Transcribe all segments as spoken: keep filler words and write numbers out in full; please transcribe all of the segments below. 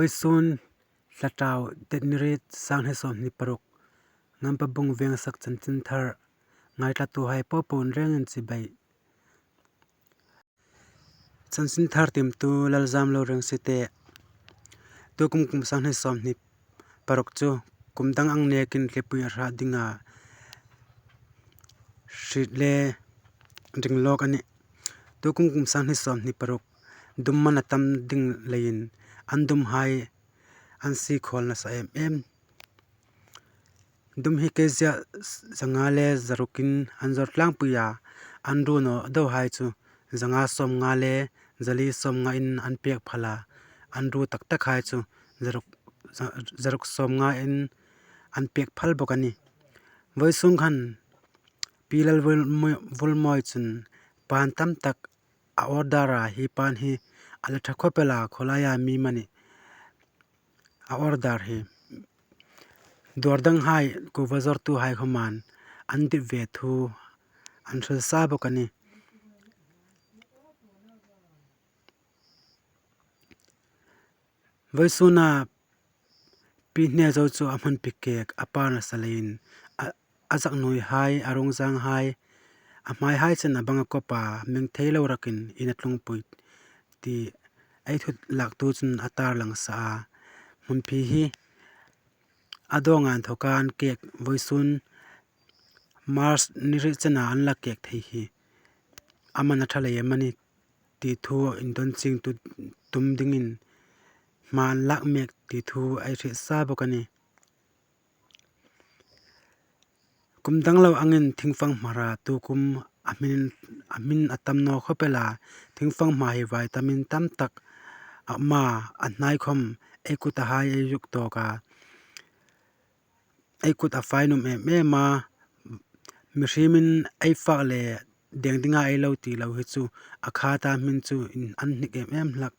Vawisun, Thlarau, date ni riet, sanghni sawmhni paruk, Ngampabung Vengsak Chanchinthar ngaithlatuhai popo rengin chibai. Chanchinthar tiemtu Lalzamlo Rengsiete. Tukum kum sanghni sawmhni paruk chu kum dang ang nekin thlipui a hrah dinga hriet le ring lawk a nih. Tukum kum sanghni sawmhni paruk dum man a tam ding leiin an dumhai an sie khawl nasa em em. Dum hi kg zanga le zarukin an zawr tlangpui a, an ru naw deuhai chu zanga sawmnga le zali sawmnga in an pek phal a, an ru tak takhai chu zaruk, za-, zaruk sawmnga in an pek phal bawk a nih. Vawisun khan Pi Lalvulmawi, Vulmawi chun pan tam tak a order a, hi pan hi a la ṭha khawp el a, khawlaia mi mani a order hi. Dawr danghai kuva zawrtuhai khawmin an dit ve thu an hril sa bawk a nih. Vawisuna Pi Hnezo chu a hmun pik kek a pa nasa leiin a, a zak nuihai, a rungzanghai, a hmaihai chen a bang a kop a, meng thei lo rakin in a tlungpui ti ei thut laktu chun a tarlang sa a. Hmunphi hi a dawnga inthawka an kek vawisun March ni riet chena an la kek thei hi a man a ṭha lei am a ni ti thu indon chieng tu tum dingin hma an lak mek ti thu ei hriet sa bawk a nih. Kum danglo angin thingfang hmara tukum a hmin, a hmin a tam naw khawp el a, thingfang hma hi vitamin tam tak a um a, a hnai khawm ei kutahai ei zuk tawk a, ei kut a fai nuom em em a, mihriemin ei fak le deng dinga ei lo ti lo hi chu a khata hmin chu in an hnik em em hlak.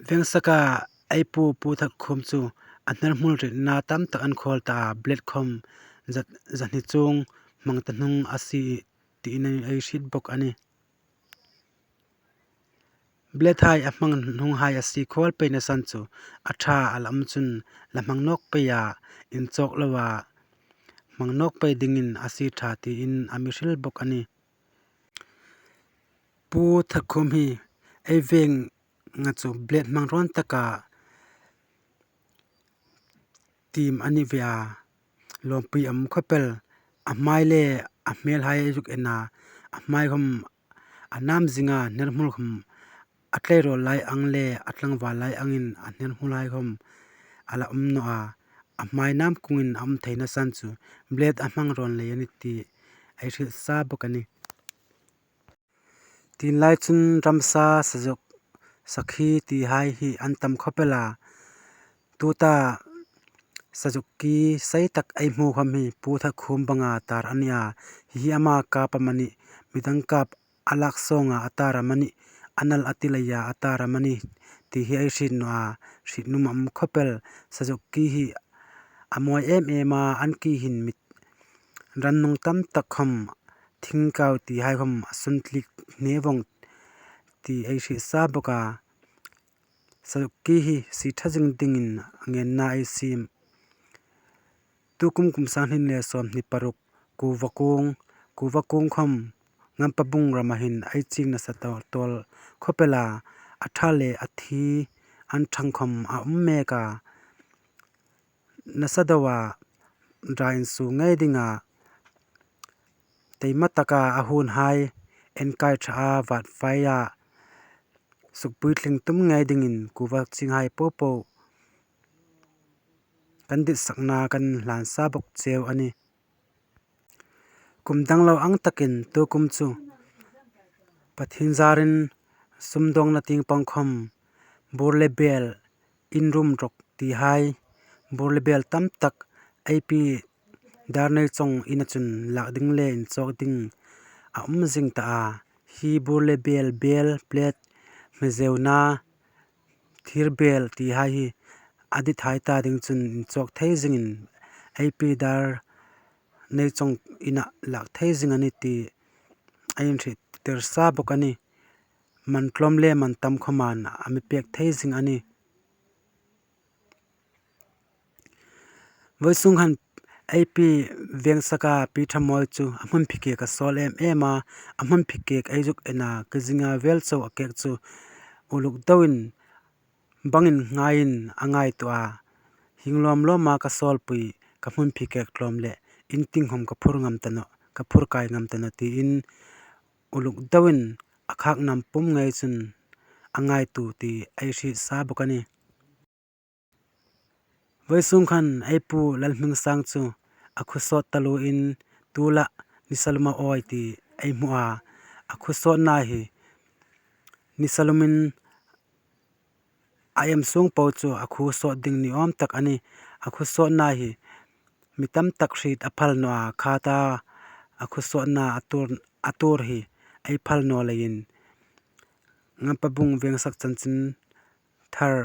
Vengsaka ei pu, Pu Thatkhum chu a hnerhmul ritna tam tak an khawl ta a, blade khawm zat, zahni chuong hmang ta hnung a sie tiin ei hriet bawk a nih. Blade hai a hmang hnunghai a sie khawl peina san chu a ṭha a la um chun la hmang nawk pei a, inchawk loa hmang nawk pei dingin a sie ṭha tiin a mi hril bawk a nih. Pu Thatkhum hi ei venga chu blade hmang rawn taka tiem a ni ve a, lawmpui a um khawp el, a hmai le a hmelhai ei zuk en a, a hmai khawm a nam zinga, hnerhmul khawm a tleirawl lai ang le a tlangval lai angin a hnerhmulhai khawm a la um naw a, a hmai nam kungin a um theina san chu blade a hmang rawn lei a ni ti ei hriet sa bawk a nih. Tienlai chun ramsa, sazuk, sakhi tihai hi an tam khawp el a, tuta sazuk ki sei tak ei hmu khawm hi Pu Thatkhum banga tar a ni a, hi hi ama kap am a ni, midang kap a lak sawnga a tar am a ni, a nal a ti leia a tar am a ni ti hi ei hriet naw a, hriet nuom a um khawp el. Sazuk ki hi a mawi em em a, an ki hin mit rannung tam tak khawm, thingkau tihai khawm a sun tlik hne vawng ti ei hriet sa bawk a. Sazuk ki hi sie ṭha zing dingin a ngenna ei siem. Tukum kum sanghni le sawmhni paruk, kuva kung, kuva kung khawm Ngampabung rama hin ei chieng nasa tawl, tawl khawp el a, a ṭha le a thi an ṭhang khawm a um mek a, nasa deuha dra insuo ngei dinga taima taka a hunhai enkai ṭha a, vat fai a, sukpuitling tum ngei dingin kuva chienghai popo kan ditsakna kan hlan sa bawk cheu a nih. Kum danglo ang takin tukum chu Pathien zarin sumdawngna tieng pang khawm bur le bel, in rum rawk tihai, bur le bel tam tak ei pi Darneichawng ina chun lak ding le inchawk ding a um zing ta a. Hi bur le bel, bel, plate, hmezeuna, thir bel tihai hi a dithai ta ding chun inchawk thei zingin ei pi Darneichawng ina lak thei zing a nih ti ei inhriettir sa bawk a nih. man tlawm le man tam khawmin a mi pek thei zing a nih. Vawisûn khan ei pi Vengsaka pi Thamoi chu a hmunphi kek a sawl em em a, a hmunphi kek ei zuk en a, ka zinga vel chau a kek chu uluk doin bangin ngaiin a ngaituo a, hieng lawm lawma ka sawlpui, ka hmunphi kek tlawm le in tieng khawm ka phur ngam ta nawh, ka phur kai ngam ta nawh tiin uluk doin a khak nam pum ngei chun a ngaituo ti ei hriet sa bawk a nih. Vawisûn khan ei pu Lalhmingsang chu a khu sawt taluoin tuolah nisa lum a awi ti ei hmu a, a khu sawtna hi nisa lumin a em sung po chu a khu sawt ding ni awm tak a nih. A khu sawtna hi mi tam tak hriet a phal naw a, khata a khu sawtna a tuor, a tuor hi ei phal naw leiin Ngampabung Vengsak Chanchinthar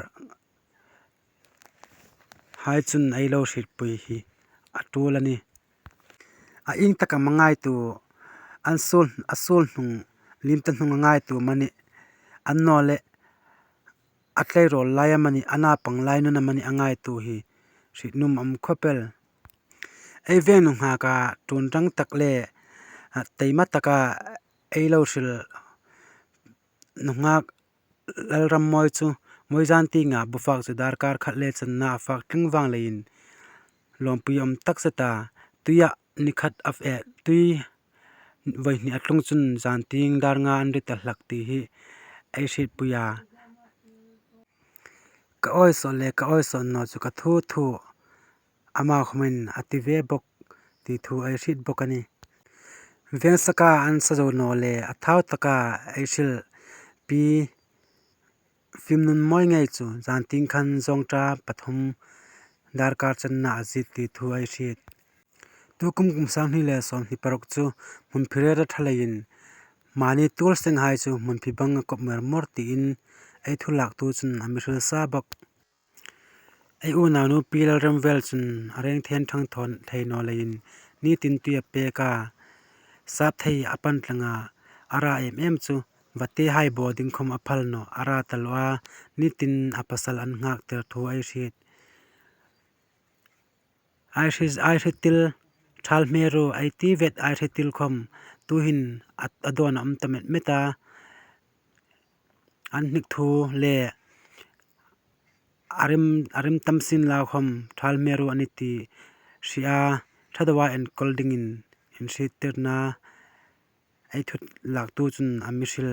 hai chun ei lo hrietpui hi a tul a nih. A ieng taka a ngaituo, an suol, a suol hnung, lim ta hnung a ngaituo amanih, annawleh a tleirawl lai amanih, a na pang lai nun amanih a ngaituo hi hriet nuom a um khawp el. Ei veng nunghaka ṭuon rang tak le, a, taima taka ei lo hril nunghak Lalrammawi chu vawizan tienga bu fak chu darkar khat le channa a fak tling vang leiin lawmpui a um tak zet a, tuia ni khat a fe, tui vawi hni a tlung chun zan tieng dar nga an rit a hlak ti hi ei hrietpui a. Ka awi sawt le ka awi sawt naw chu ka thu thu, ama khawmin a ti ve bawk ti thu ei hriet bawk a nih. Vengsaka an sa zo naw le a thau taka ei hril pi Fimnunmawi ngei chu zan tieng khan zawngṭa pathum darkar channa a ziet ti thu ei hriet. Tukum kum sang hni le sawmhni paruk chu hmunphi rera ṭha leiin mani tuol seng hai chu hmunphi bang a kawp mer mawr tiin ei thu laktu chun a mi hril sa bawk. Ei unaunu Pi Lalremvel chun a rengthen ṭhang thawn thei naw leiin nitin tui a pek a, sap thei a pan tlang a, a ra em em chu vate hai bo ding khawm a phal naw, a ra taluo a, nitin a pasal an nghak tir thu ei hriet. Ai hri, ai hri til, ṭhal hmeru, ei ti vet ai hri til khawm tuhin a, a dawn a um ta met met a, an hnik thu le a rim, a rim tam sien la khawm ṭhal hmeru a ni ti hria, ṭha deuin enkawl dingin inhriettirna ei thu laktu chun a mi hril.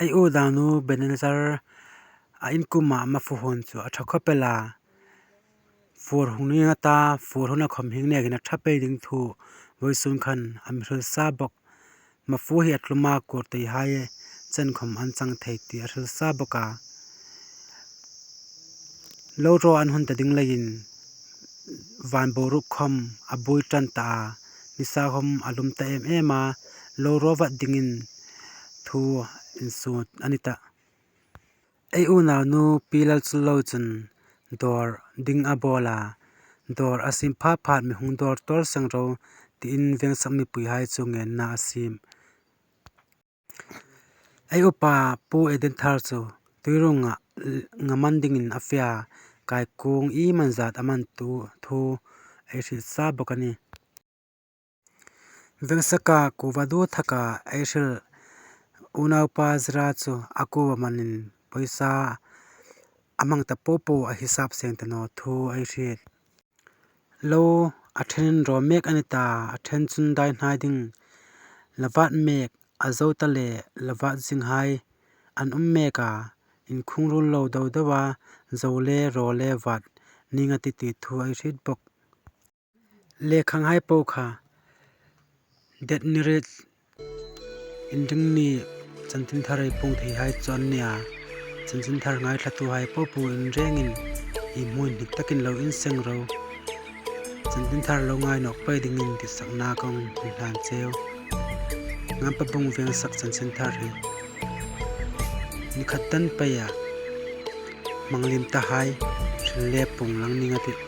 Ei unaunu Benenzer a in kuoma a mafu hun chu a ṭha khawp el a. Fur hung ning a ta, fur huna khawm hieng nekin a ṭha pei ding thu vawisun khan a mi hril sa bawk. Mafu hi a tluma kurtei hai chen khawm an chang thei ti a hril sa bawk a. Lo raw an hun ta ding leiin van boruok khawm a buoi ṭan ta a, nisa khawm a lum ta em em a, lo raw vat dingin thu insuo a ni ta. Ei unaunu Pi Lalchullo chun dawr ding a bawl a, dawr a siem pha phat mi hung dawr tawl seng ro tiin Vengsak mipui hai chu ngenna a siem. Ei upa Pu Edenthar chu Tuirunga ngam an dingin a fe a, kaikuong iemani zat a man tu thu ei hriet sa bawk a nih. Vengsaka kuva du thaka ei hril unaupa Zira chu a kuva manin pawisa a hmang ta po po a hisap seng ta naw thu ei hriet. Lo a ṭhenin raw mek a ni ta, a ṭhen chun dai hnai ding. La vat mek a zo ta le, la vat zing hai an um mek a, inkhung rul lo do do a, zo le raw le vat ning a ti ti thu ei hriet bawk. Lekhang hai po kha det ni rit inring ni chanchinthar ei puong thei hai chu an nih a. Chanchinthar ngaithlatu hai po po in rengin i hmu inhnik takin lo inseng ro. Chanchinthar lo ngai nawk pei dingin titsakna kong inhlan cheu. Ngampabung Vengsak chanchinthar hi ni khat dan pei a hmang liem ta hai hril le puong lang ning a tih.